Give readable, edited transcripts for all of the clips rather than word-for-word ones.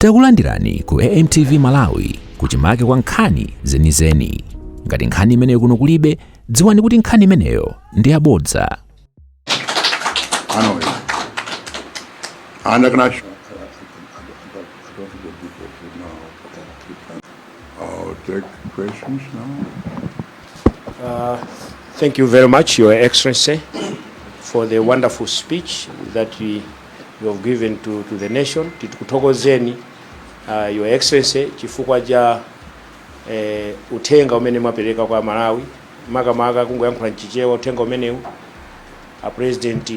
Takulandirani ku AMTV Malawi, kuchimake kwa nkhani zenizeni. Ngati nkhani imeneyo kuno kulibe, dziwani kuti nkhani imeneyo ndi yabodza. I know it. And I can actually, I don't think we'll do both now. I'll take questions now. Thank you very much, Your Excellency, for the wonderful speech that you have given to the nation. Tikuthokozeni, Your Excellency, chifukwa cha uthenga umene mwapereka kwa Malawi, makamaka kungoyankhula mchichewa uthenga umenewu. A President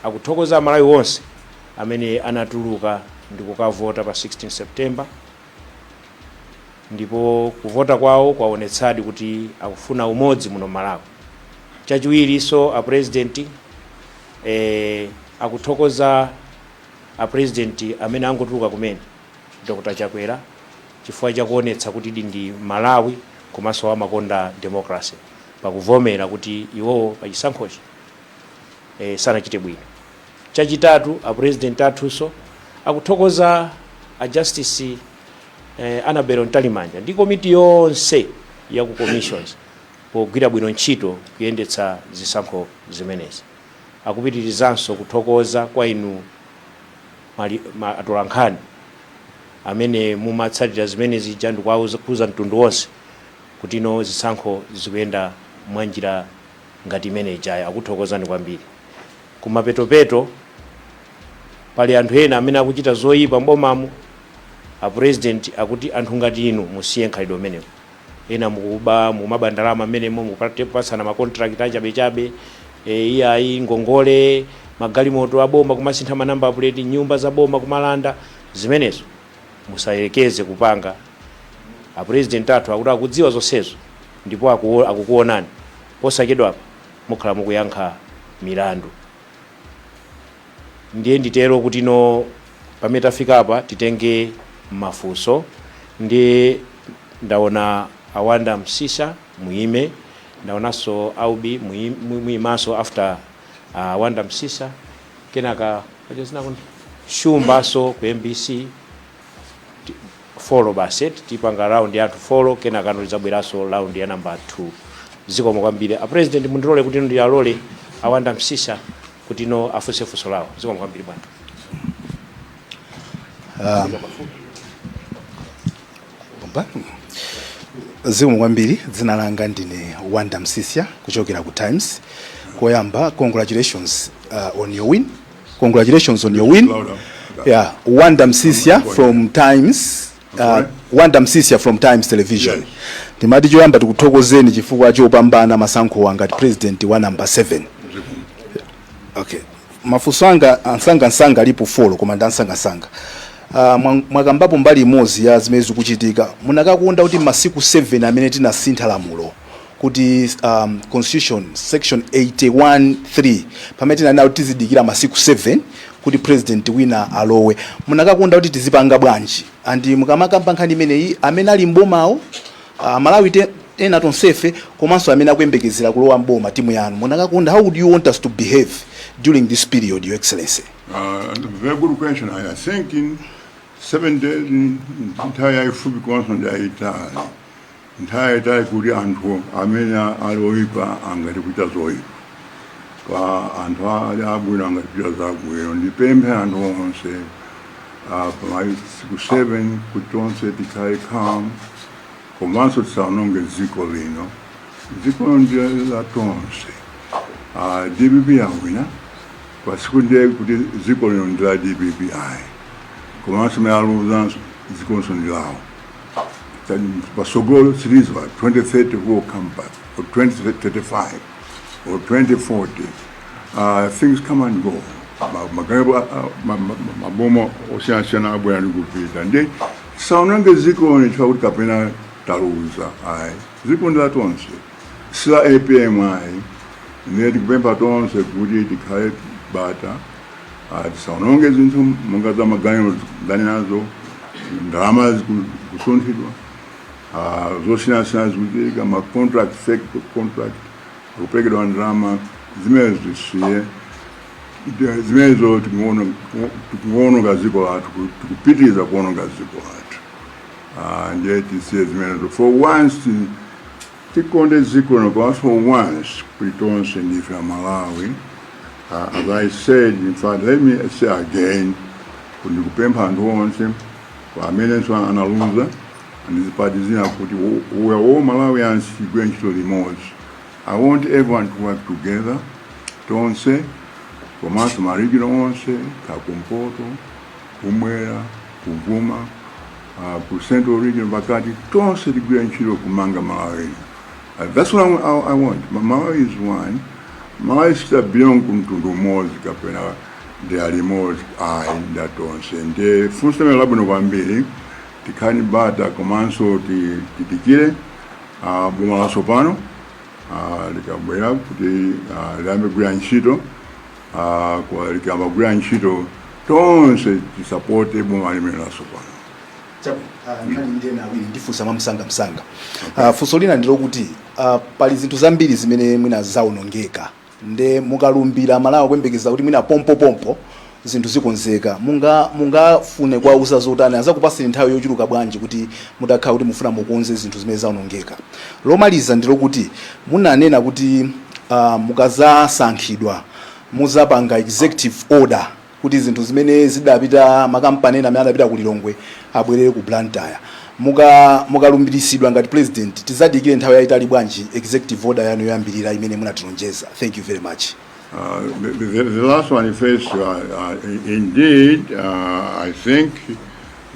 akuthokoza Malawi onse amene anatuluka ndi kukavota pa 16 September, ndipo kuvota kwawo kwaonetsadi kuti akufuna umodzi muno Malawi. Chachiwiriso, a President akuthokoza a President amene angotuluka kumene, Dr. Chakwera, chifukwa chakuonetsa kuti idi ndi Malawi komanso amakonda democracy, pakuvomera kuti iwowo pachisankhochi sanachite bwino. Chachitatu, a President athunso akuthokoza a Justice Annabel Mtalimanja ndi komiti yonse ya ku commissions pogwira bwino ntchito kuyendetsa zisankho zimenezi. Akupitirizanso kuthokoza kwa inu atolankhani amene mumatsatira zimene zija ndikuuza mtundu wonse kuti ino zisankho zikuyenda mwanjira ngati imene ijayo. Akuthokozani kwambiri. Kumapetopeto, pali anthu ena amene akuchita zoyipa mbomamo. A President akuti anthu ngati inu musiye nkhalidwe umenewo. Ena mukuba, mukumaba ndalama amenemo, mukupatsana ma contract achabechabe, iyayi, ngongole, magalimoto aboma kumasintha ma number plate, nyumba za boma kumalanda. Zimenezo musayelekeze kupanga. A President athu akuti akudziwa zonsezo ndipo akukuonani. Posachedwapa mukhala mukuyankha milandu. Ndiye nditero kuti no, pamene tafika apa titenge mafunso. Ndiye ndaona Awanda Msisa, muime. Ndaonanso Aubi, muimanso after Awanda Msisa. Kenaka pachazinako Shumbaso ku MBC. Four basi, tipanga round yathu four, kenaka tidzabweranso round ya number 2. Zikomo kwambiri. A President, mundilole kuti ndiyalole Awanda Msisa kuti no afunse funso lawo. Zikomo kwambiri, bwana. Bomba. Zikomo kwambiri. Dzina langa ndine Wanda Msisya kuchokera ku Times. Koyamba, congratulations on your win. Congratulations on your win. Louder. Yeah, Wanda Msisya from Times. Sorry? Wanda Msisya from Times Television. Yes. Ndimati choyamba tikuthokozeni chifukwa chopambana masankho ngati president wa number 7. Okay, mafunso anga ansangansanga alipo four, koma ndi ansangansanga. Mwakambapo mbali imodzi ya zimene zikuchitika. Munakakonda kuti masiku 7 amene tinasintha lamulo kuti constitution section 81(3), pamene tinanena kuti tizidikira masiku 7 kuti president wina alowe, munakakonda kuti tizipanga bwanji? And mukamakamba nkhani imeneyi, amene ali mbomawo, Malawi ena tonsefe, komanso amene akuyembekezera kulowa mboma, timu yanu, munakakonda, how would you want us to behave during this period, Your Excellency? Very good question. I think in 7 days, nthawi yayifupi komanso ndi yayitali. Nthawi yayitali kuti anthu amene ali oyipa angati kuchita zoyipa, kwa anthu ali abwino angati kuchita zabwino. Ndipemphe anthu onse pamasiku 7 kuti tonse tikhale calm, komanso tisaononge dziko lino. Dziko lino ndi la tonse. DPP yawina pasiku, ndiye kuti dziko lino ndi la DPP ayi, komanso mene aluzanso dzikonso ndi lawo. Pasogolo silizwa 2030 who will come back, or 2035 or 2040. Things come and go. Maboma osiyanasiyana abwera ndi kupita. Ndi saononge dziko lino chifukwa kuti kapena taluza ayi. Dziko ndi la tonse, sila APM ayi. Ndiye tikupempha tonse kuti tikhale bata, tisaononge zinthu monga za maganyo ndani nazo, ndalama kusunthidwa, zosiyanasiyana zikuchitika, ma contract, fake contract, akuperekedwa ndalama. Zimene zisiye. Zimenezo tikuononga dziko lathu, tikupitiriza kuononga dziko lathu. Ndiye tisiye zimenezo for once, tikonde dziko lino koma for once kuti tonse ndife Amalawi. As I said, in fact, let me say again kuti ndikupempha anthu onse amenenso analuza ndi zipani zina kuti we are all Malawians, tigwire ntchito limodzi. I want everyone to work together, tonse, komanso ma region onse, kakumpoto, kumwera, kuvuma, ku central region, pakati, tonse tigwire ntchito kumanga Malawi. That's what I want. Malawi is one. Malawi sita belong ku mtundu umodzi kapena dera limodzi, ayi, ndatonse. Ndiye funso limene labwino kwambiri. Tikhani bata komanso tidikire boma latsopano likabwera kuti liyambe kugwira ntchito. Likayamba kugwira ntchito, tonse tisapote boma limene latsopano. Nkhani ndiyena awiri ndifunsa mwamsangamsanga. Funso lina ndilokuti pali zinthu zambiri zimene mwina zawonongeka, nde mukalumbira, Malawi kuyembekeza kuti mwina pompopompo zinthu zikonzeka. Mungafune kuwauza zotani? Azakupaseni nthawi yochuluka bwanji kuti mutakhala kuti mufuna mukonze zinthu zimene zawonongeka? Lomaliza ndilokuti munanena kuti mukazasankhidwa muzapanga executive order kuti zinthu zimene zidapita, makampani ena amene adapita ku Lilongwe, abwerere ku Blantyre. Mukalumbiritsidwa ngati president, tizadikire nthawi yayitali bwanji executive order yanu yoyambirira imene munatilonjeza? Thank you very much. The last one first, indeed, I think,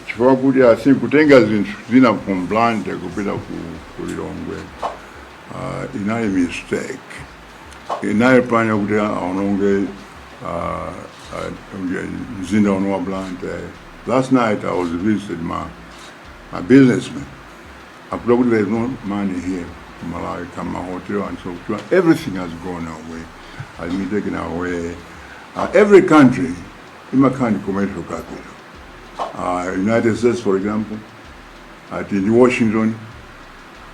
chifukwa kuti I think kutenga zinthu zina from Blantyre kupita ku Lilongwe inali mistake. Inali plan yakuti aononge mzinda uno wa Blantyre. Last night I was visited my businessman. Akuti kuti there is no money here in Malawi, kama hotel and so on. Everything has gone away, has been taken away. Every country imakhala ndi commercial capital. United States, for example, at in Washington,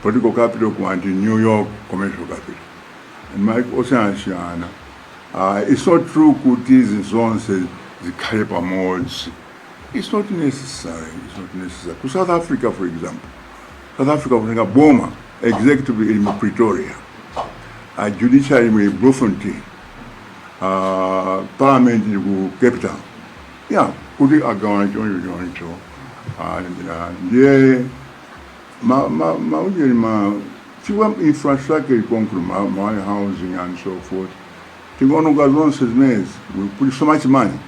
political capital, and in New York, commercial capital. And maiko osiyanasiyana. It's not true kuti zinthu zonse zikhale pamodzi. It's not necessary. It's not necessary. Ku South Africa, for example, South Africa kutenga boma, executive ili mu Pretoria, judiciary mu Bloemfontein, parliament ili ku Cape Town. Yeah, kuti agawana choncho choncho. Ndiye ma ujeni ma chifukwa infrastructure ikonkulu ma housing and so forth. Tingoononga zonse zimenezi. We put so much money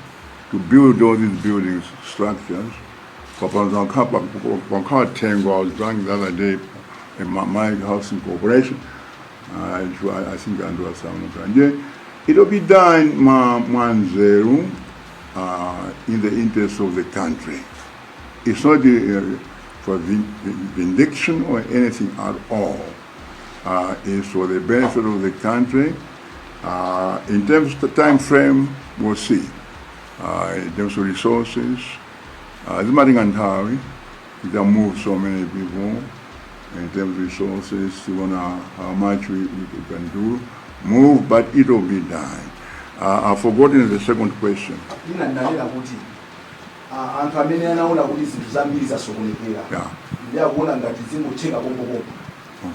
to build all these buildings, structures. Pakhala thengo. I was drunk the other day in my housing corporation. I think anthu asamuka. Ndiye it'll be done mwanzeru, in the interest of the country. It's not for vindication or anything at all. It's for the benefit of the country. In terms of the time frame, we'll see. In terms of resources, zimatenga nthawi, you can move so many people. In terms of resources, you wanna how much we can do, move, but it will be done. I've forgotten the second question. Ina ndinanena kuti anthu amene anaona kuti zinthu zambiri zasokonekera ndi akuona ngati zingotheka pompopompo,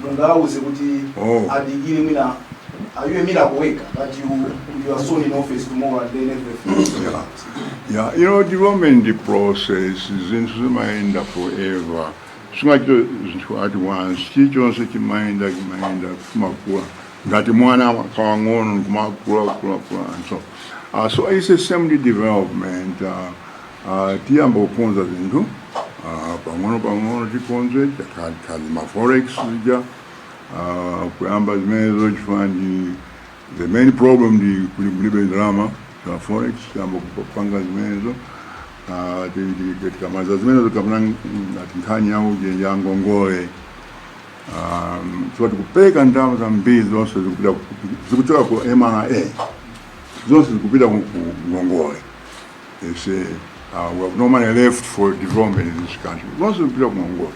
mungawuze kuti Oh. adikire mwina, are you a miracle worker that you are soon in office tomorrow and then everything? Yeah, development process, zinthu zimayenda forever. Singachito zinthu at once, chilichonse chimayenda, chimayenda, kumakula. Ngati mwana kawang'ono kumakula, kula, kula, and so. So it's a same development. Tiyamba kukonza zinthu, pang'ono pang'ono tikonze, khali ma forex zija, kuyamba zimenezo chifukwa ndi the main problem ndi kulibe ndalama za forex. Tiyamba kupanga zimenezo. Tikamaliza zimenezo, kapena ngati nkhani yauje ya ngongole, chifukwa tikupereka ndalama zambiri, zonse zikupita zikuchoka ku MRA, zonse zikupita ku ngongole. They say we have no money left for development in this country. Zonse zikupita ku ngongole.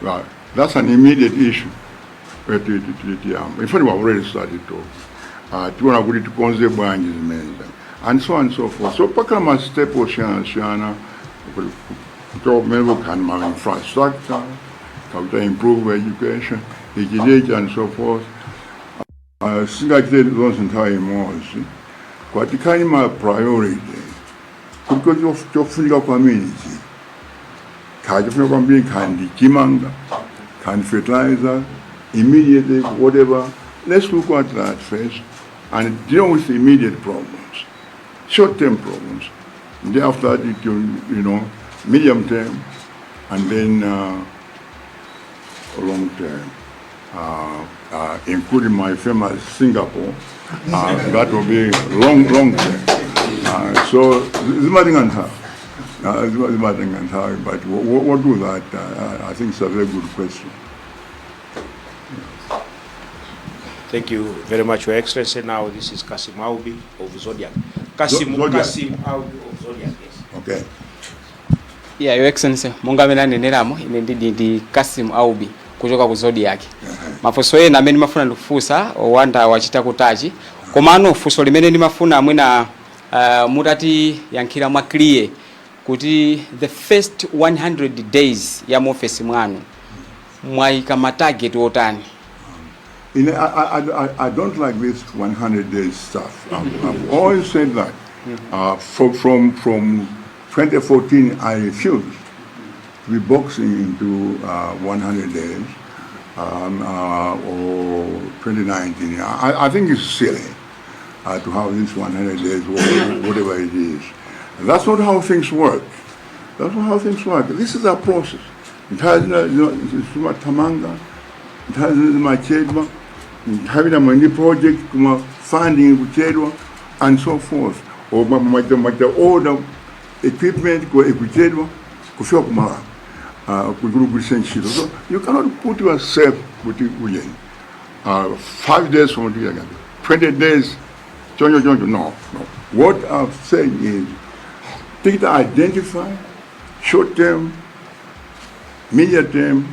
Right. That's an immediate issue. Tiyamba. In fact, we have already started to. Tiona kuti tikonze bwanji zimenezi. And so on and so forth. So pakhala ma step osiyanasiyana kutoka kani ma infrastructure, kakuta improve education, ichinechi and so forth. Singachite zonse nthawi imodzi, kwati khani ma priority kuti chofunika kwambiri ichi, kha chofunika kwambiri khandi chimanga, khandi fertilizer immediately, whatever. Let's look at that first and deal with the immediate problems, short-term problems. And then after that, you can, medium term, and then long term, including my famous Singapore, that will be long, long term. So zimatenga nthawi. Zimatenga nthawi, but we'll do that. I think it's a very good question. Thank you very much, Your Excellency. Now, this is Kasim Aubi of Zodiak. Kasim, Zodiak. Kasim Aubi of Zodiak, yes. Okay. Yeah, Your Excellency, monga amene aneneramo, ine ndi Kasim Aubi kuchoka ku Zodiak. Mafunso ena amene ndimafuna ndikufunsa owanda wachita kutachi, komano funso limene ndimafuna mwina mutatiyankhira mwa clear kuti the first 100 days ya muofesi mwanu mwayika ma target otani? I don't like this 100 days stuff. I've always said that. From 2014, I refused to be boxing into 100 days or 2019. I think it's silly to have this 100 days or whatever it is. That's not how things work. That's not how things work. This is a process. Nthawi zina zimathamanga, nthawi zina zimachedwa, nthawi ina muli ndi project kuma funding kuchedwa and so forth, or mwaita order equipment kwa ikuchedwa kufika kumala kugwiritsa ntchito. So you cannot put yourself kuti ujeni 5 days from today, 20 days, choncho choncho. No. What I'm saying is take to identify short term, medium term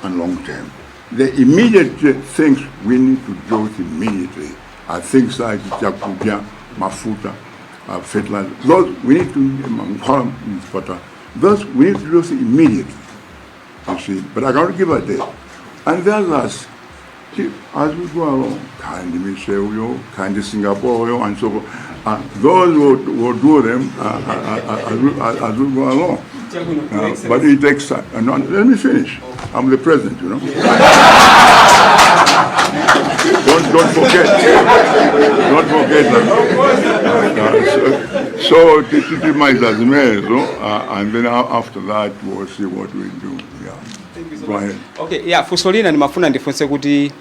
and long term. The immediate things we need to deal with immediately are things like chakudya, mafuta, fertilizer. Those we need to, mankhwala, but those we need to deal with immediately. You see, but I cannot give a date. And the others, see, as we go along, kind misewu, kind Singapore, and so forth, those will do them as we go along. But it takes time. No, let me finish. I'm the president. Don't forget. Don't forget that. So, so zimenezo, and then after that we'll see what we do. Yeah. Go ahead. Okay, yeah, funso lina ndimafuna ndifunse kuti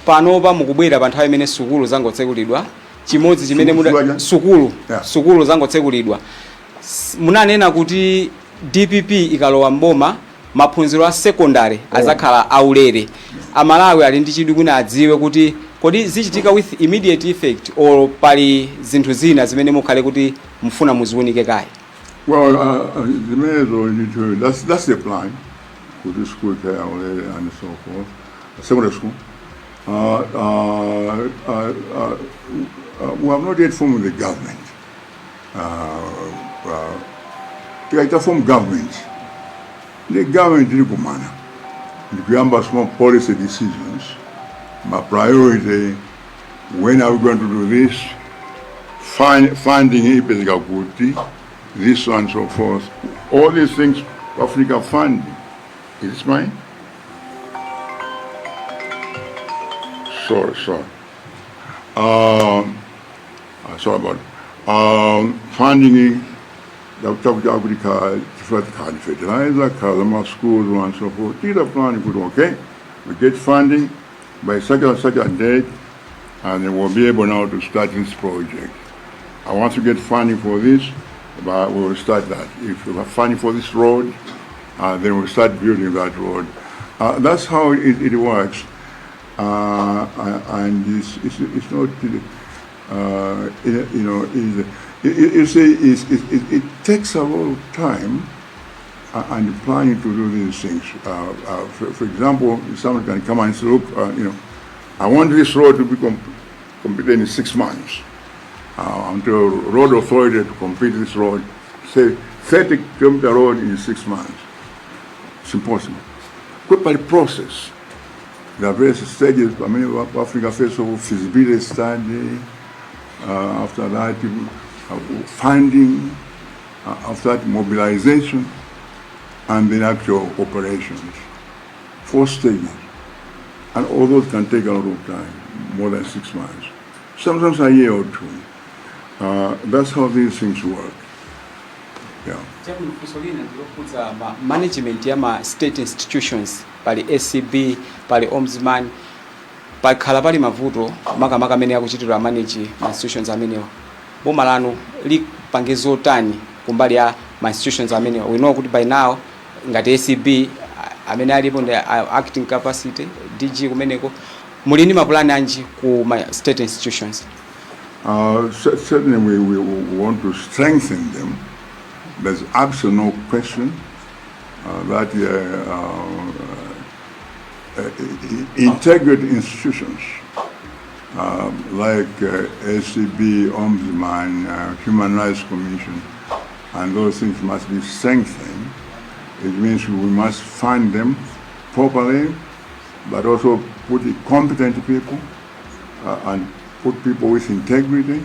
panopa mukubwera pa nthawi imene sukulu zangotsekulidwa, chimodzi chimene muda Sukulu? Sukulu. Yeah. Sukulu zangotsekulidwa. Munanena kuti DPP ikalowa mboma maphunziro a secondary azakhala aulere. Amalawi ali ndi chidwi kuti adziwe kuti kodi zichitika with immediate effect or pali zinthu zina zimene mukhale kuti mufuna muziwunike kaye? Well, zimenezo ndithu, that's the plan. Go to school there already and so forth. Secondary school. We have not yet formed the government. Tikaita form government, the government iri kumana ndikuyamba small policy decisions, my priority, when are we going to do this, funding ipezeka kuti, this and so forth. All these things, Africa funding. Is this mine? Sorry, sorry. Sorry about it. Funding chakuti ka ka fertilizer, ka ma schools and so forth. Tita plan kuti okay, we get funding by such and such a date, and then we'll be able now to start this project. I want to get funding for this, but we will start that. If we have funding for this road, then we'll start building that road. That's how it works. And it's not, it, you know, it, it, you see, it takes a lot of time and planning to do these things. For example, someone can come and say, look, I want this road to be completed in 6 months. Until road authority to complete this road, say 30 kilometer road in 6 months. It's impossible. Quick by process. There are various stages. I mean, Africa, first of all, feasibility study. After that, funding. After that, mobilization, and then actual operations. Four stages. And all those can take a lot of time, more than 6 months. Sometimes a year or two. That's how these things work. Yeah. Chabwino, funso lina ndilokhudza ma management ya ma state institutions. Pali ACB, pali Ombudsman. Pakhala pali mavuto makamaka amene akuchitidwa manage ma institutions amenewa. Boma lanu lipange zotani kumbali ya ma institutions amenewa? We know kuti by now ngati ACB, amene alipo ndi acting capacity DG kumeneko. Muli ndi mapulani anji ku ma state institutions? Certainly we want to strengthen them. There's absolutely no question that integrity institutions like ACB, Ombudsman, Human Rights Commission, and those things must be strengthened. It means we must fund them properly, but also put the competent people and put people with integrity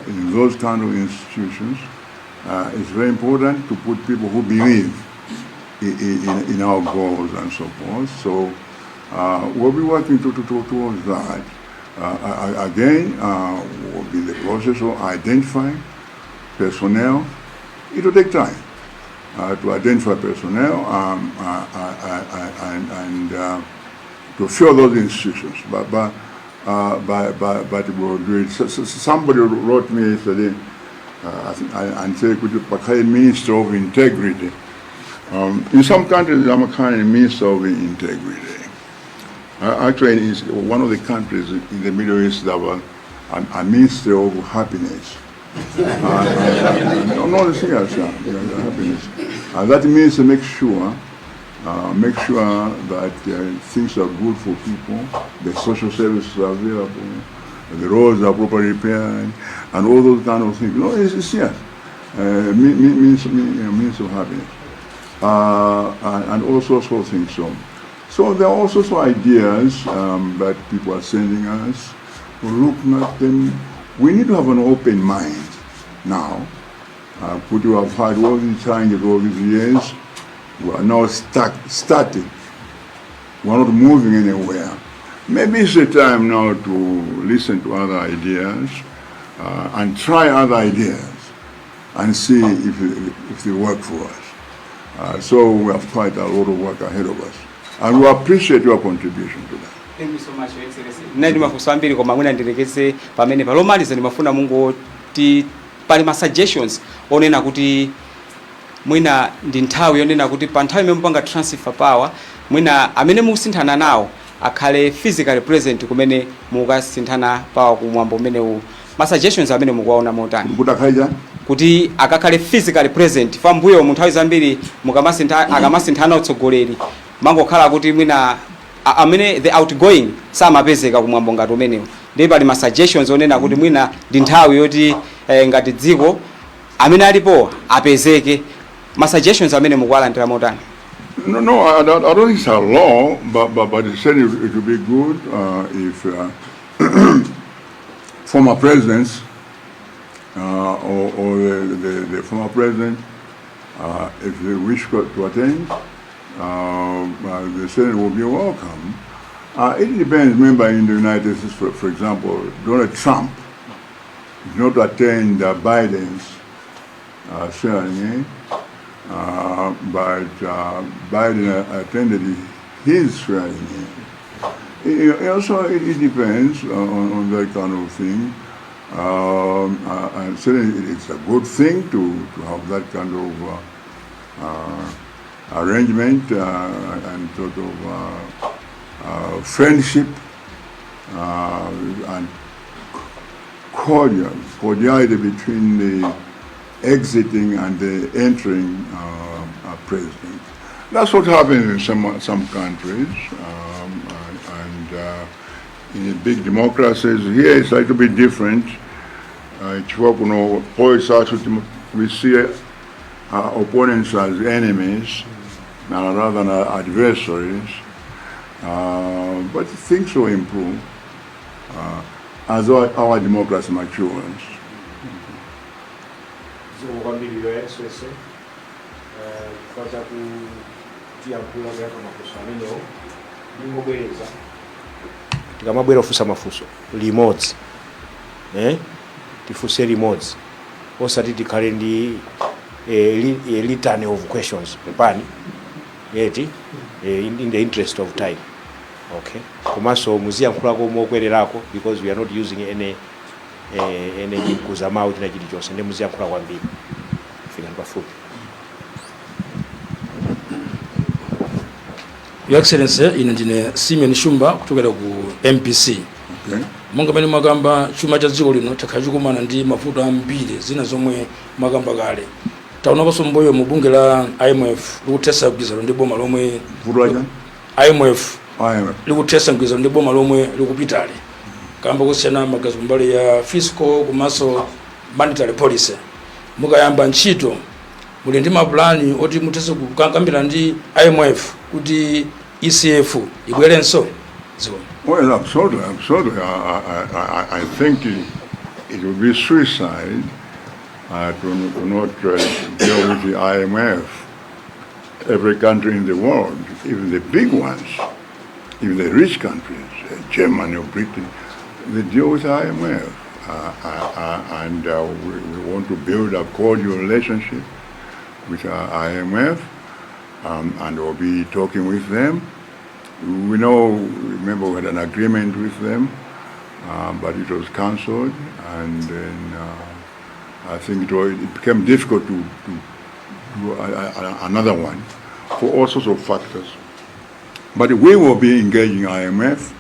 in those kind of institutions. It's very important to put people who believe in our goals and so forth. So we'll be working towards that. Again, will be the process of identifying personnel. It will take time to identify personnel and to fill those institutions. But we'll do it. So somebody wrote me yesterday, I think, and said, "Could you pakhale Minister of Integrity?" In some countries, I'm a kind of Minister of Integrity. Actually, it's one of the countries in the Middle East that were a Minister of Happiness. No, no, serious, yeah, happiness. That means to make sure that things are good for people, the social services are available, the roads are properly repaired, and all those kind of things. No, it's serious. Means of happiness. And all sorts of things. So there are all sorts of ideas that people are sending us. We're looking at them. We need to have an open mind now. But we have had all these challenges all these years. We are now stuck, static. We are not moving anywhere. Maybe it's the time now to listen to other ideas and try other ideas and see if they work for us. So we have quite a lot of work ahead of us. And we appreciate your contribution to that. Thank you so much, Your Excellency. Ndinali mafunso ambiri koma mwina ndilekeze pamene. Palomaliza ndimafuna mungoti pali ma suggestions onena kuti mwina ndi nthawi yonena kuti pa nthawi imene mupanga transfer power, mwina amene mukusinthana nawo akhale physically present kumene mukasinthana power kumwambo umenewu. Ma suggestions amene mukuwaona motani? Kuti akhale Kuti akakhale physically present pambuyo mu nthawi zambiri mukamasintha akamasinthana utsogoleri mangokhala kuti mwina amene the outgoing samapezeka kumwambo ngati umenewu. Ndiye pali ma suggestions onena kuti mwina ndi nthawi yoti ngati dziko amene alipo apezeke. Ma suggestions amene mukuwalandira motani? No, I don't think it's a law, but it certainly it would be good if former presidents or the former president, if they wish to attend, the Senate will be welcome. It depends. Remember, in the United States, for example, Donald Trump did not attend Biden's swearing in, but Biden attended his swearing in. Also, it depends on that kind of thing. And certainly it's a good thing to have that kind of arrangement and sort of friendship and cordiality between the exiting and the entering president. That's what happens in some countries, and in the big democracies. Here it's a little bit different. Chifukwa kuno politics athu we see our opponents as enemies rather than adversaries. But things will improve as our democracy matures. Zikomo kwambiri, Your Excellency, chifukwa chakutiyankhula kuyankha mafunso amenewo. Ndingobwereza, tikamabwera kufunsa mafunso limodzi, eh? Tifunse limodzi, osati tikhale ndi a litany of questions. Pepani eti, in the interest of time, okay? Komanso muziyankhulako mokwererako because we are not using any chimkuza mawu china chilichonse, ndi muziyankhula kwambiri. Fikani pafupi. Your Excellency, ine ndine Simeon Shumba kuchokera ku MBC. Okay? Monga mmene mwakamba, chuma cha dziko lino chakhala chikumana ndi mavuto ambiri, zina zomwe mwakamba kale. Taonaponso mbuyo mu bungwe la IMF likuthetsa mgwirizano ndi boma lomwe Vuto lacha? IMF IMF. likuthetsa mgwirizano ndi boma lomwe likupitali kamba kusiyana maganizo mbali ya fiscal komanso monetary policy. Mukayamba ntchito, muli ndi mapulani oti muthenso kukambirana ndi IMF kuti ECF ibwerenso? Zikomo. Well, absolutely, absolutely. I think it would be suicide to not deal with the IMF. Every country in the world, even the big ones, even the rich countries, Germany or Britain, they deal with IMF. And we want to build a cordial relationship with IMF, and we'll be talking with them. We know, remember, we had an agreement with them, but it was cancelled, and then I think it became difficult to do another one for all sorts of factors. But we will be engaging IMF,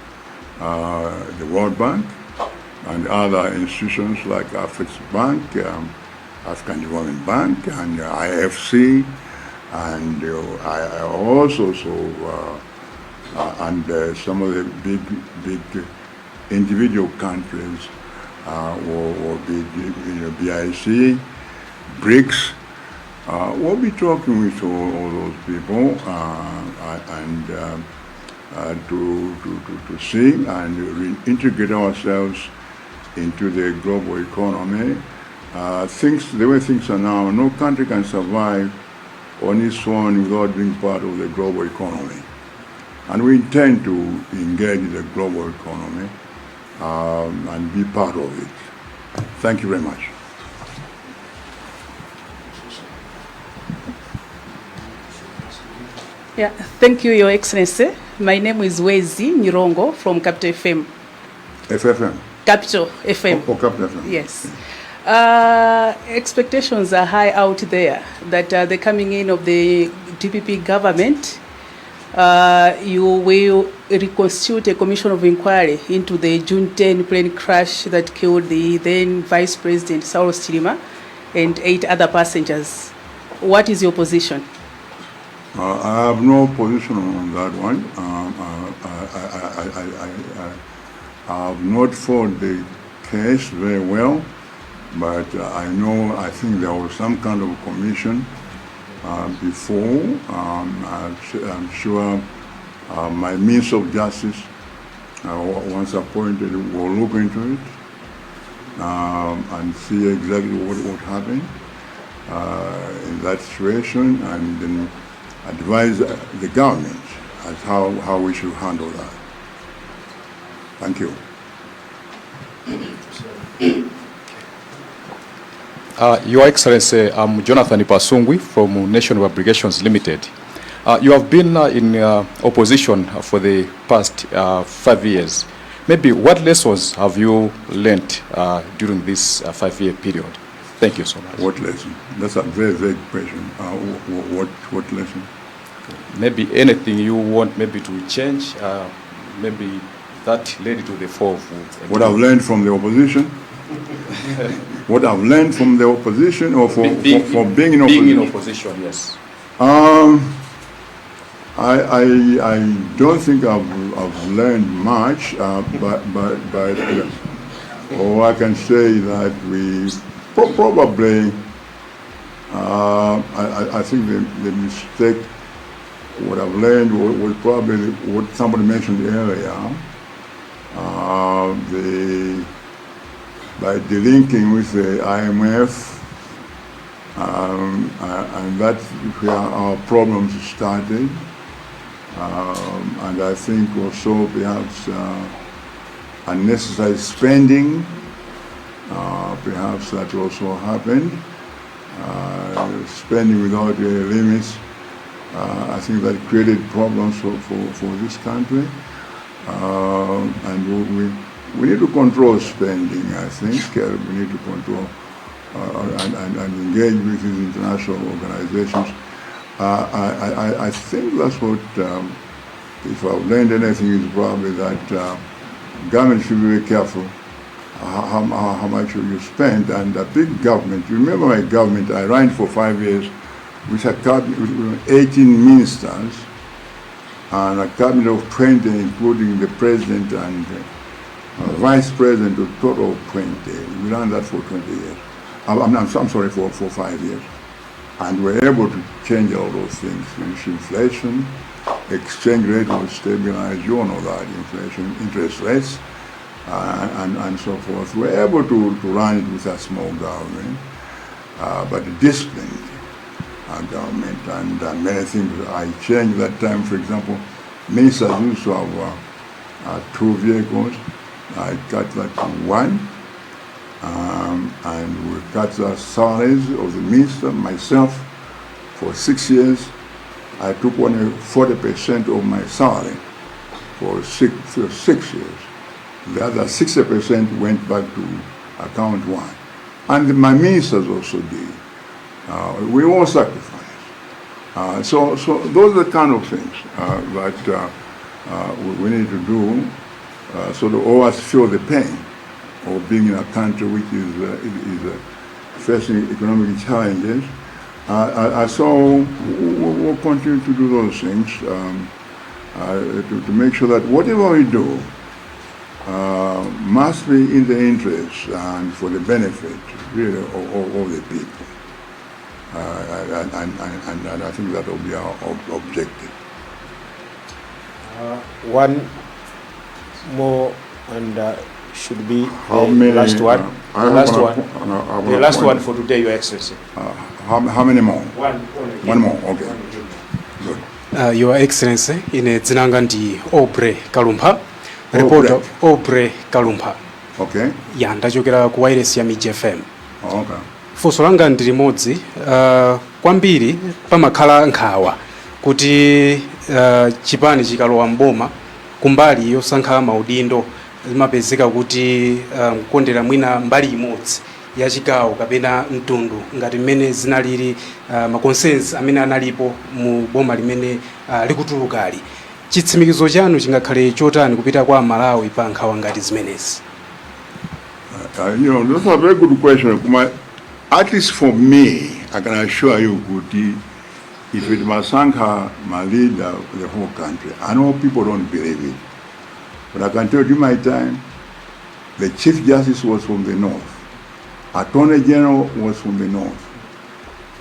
the World Bank, and other institutions like Afreximbank, African Development Bank, and IFC, and I also so and some of the big, big individual countries will be, BIC, BRICS. We'll be talking with all those people and to see and reintegrate ourselves into the global economy. The way things are now, no country can survive on its own without being part of the global economy. And we intend to engage the global economy and be part of it. Thank you very much. Yeah, thank you, Your Excellency. My name is Wezi Nyirongo from Capital FM. FFM. Capital FM. Oh, Capital FM. Yes. Expectations are high out there that the coming in of the DPP government, you will reconstitute a commission of inquiry into the June 10 plane crash that killed the then Vice President Saulos Chilima and 8 other passengers. What is your position? I have no position on that one. I have not followed the case very well, but I know, I think there was some kind of commission before. I'm sure my Minister of Justice, once appointed, will look into it and see exactly what happened in that situation, and then advise the government as how we should handle that. Thank you. Your Excellency, I'm Jonathan Pasungwi from National Publications Limited. You have been in opposition for the past 5 years. Maybe what lessons have you learned during this 5-year period? Thank you so much. What lesson? That's a very vague question. What lesson? Maybe anything you want maybe to change, maybe that led to the fall of... What I've learned from the opposition? What I've learned from the opposition, or for being in Being in opposition? opposition, yes. I don't think I've learned much, but all I can say that we probably, I think the mistake, what I've learned was probably what somebody mentioned earlier, the by delinking with the IMF, and that's where our problems started. And I think also perhaps unnecessary spending, perhaps that also happened. Spending without limits, I think that created problems for this country. And we need to control spending, I think. We need to control and engage with these international organizations. I think that's what, if I've learned anything, is probably that government should be very careful how much you spend. And a big government, you remember my government, I ran for 5 years with a cabinet with 18 ministers and a cabinet of 20, including the president and vice president, a total of 20. We ran that for 20 years. I'm sorry, for 5 years. And we're able to change all those things. Reduce inflation, exchange rate was stabilized, you all know that, inflation, interest rates, and so forth. We're able to run it with a small government, but disciplined government, and many things I changed that time. For example, ministers used to have two vehicles. I cut that to one. And we cut the salaries of the minister, myself, for 6 years. I took only 40% of my salary for 6 years. The other 60% went back to account one. And my ministers also did. We all sacrificed. So those are the kind of things that we need to do so that all of us feel the pain of being in a country which is facing economic challenges. So we'll continue to do those things to make sure that whatever we do must be in the interest and for the benefit, really, of the people. And I think that will be our objective. One more and should be How the many, last one. I have Last an one. I have The an last one appointment. for today, Your Excellency. How many more? One only. One more, okay. Good. Your Excellency, ine dzina langa ndi Aubrey Kalumpha, reporter. Aubrey Kalumpha. Okay? Ya, ndachokera ku wireless ya Mij FM. Okay. Funso langa ndi limodzi. Kwambiri pamakhala nkhawa kuti chipani chikalowa mboma, kumbali yosankha maudindo zimapezeka kuti kukondera mwina mbali imodzi ya chigawo kapena mtundu, ngati mmene zinalili ma consensus amene analipo mu boma limene likutulukali. Chitsimikizo chanu chingakhale chotani kupita kwa Malawi pa nkhawa ngati zimenezi? That's a very good question. Kuma, at least for me, I can assure you, kuti, if it masankha ma leader of the whole country, I know people don't believe it, but I can tell you my time, the Chief Justice was from the North, Attorney General was from the North,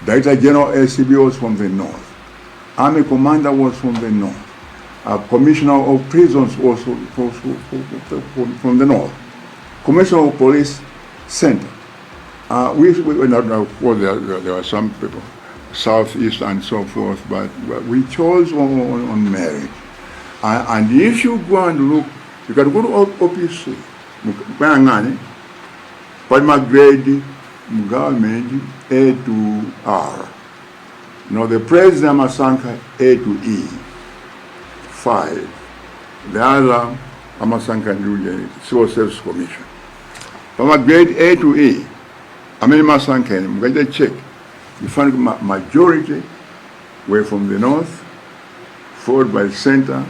Director General ACB was from the North, Army Commander was from the North, Commissioner of Prisons was from the North, Commissioner of Police Center. We, not, of course, there were some people, Southeast and so forth, but we chose on merit. And if you go and look, you can go to OPC, mukayang'ane, pali ma grade mu government A to R. Now the president amasankha A to E, five. The other amasankha ndi Civil Service Commission. Pama grade A to E, amene masankha ene, mukachita check, you find majority were from the north, followed by the center,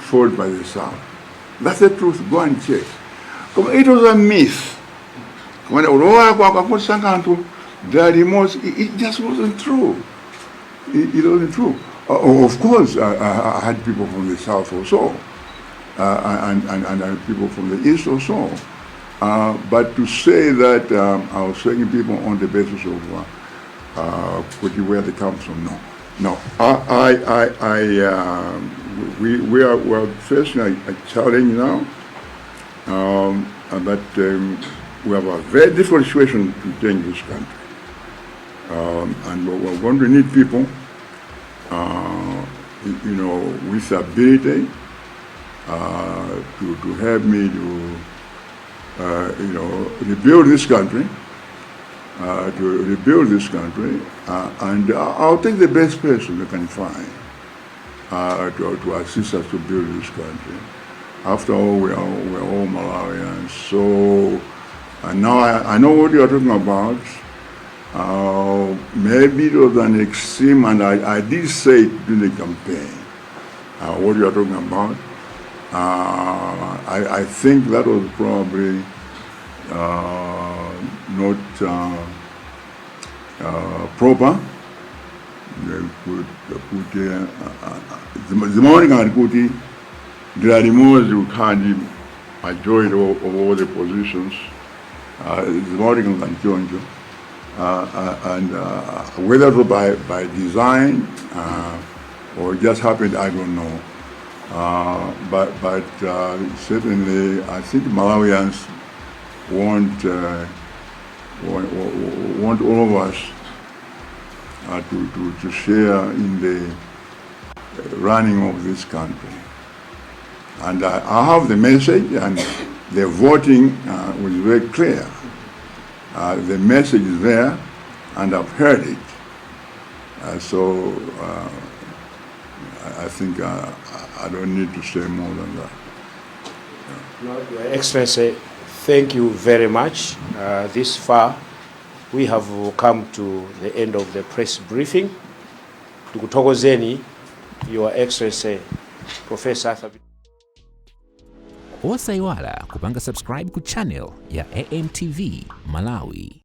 followed by the south. That's the truth. Go and check. Koma it was a myth. When akusankha anthu dera limodzi, it just wasn't true. It wasn't true. Of course, I had people from the south also, and people from the east also. But to say that I was selecting people on the basis of kuti where they come from, no. No. We are facing a challenge now, but we have a very difficult situation to change this country. And we're going to need people with ability to help me to rebuild this country, to rebuild this country, and I'll take the best person I can find to assist us to build this country. After all, we are all Malawians, so and now I know what you are talking about. Maybe it was an extreme, and I did say it during the campaign, what you are talking about. I think that was probably not proper. Kuti zimaoneka ngati kuti dera limodzi kukhala ndi majority of all the positions, zimaoneka ngati choncho, and whether it was by design or it just happened, I don't know. But certainly, I think Malawians want all of us to share in the running of this country. And I have the message, and the voting was very clear. The message is there, and I've heard it. So I think I don't need to say more than that. Your Excellency, thank you very much. This far, we have come to the end of the press briefing. Tikuthokozeni, Your Excellency, Professor Arthur Osayiwala kupanga subscribe ku channel ya AMTV Malawi.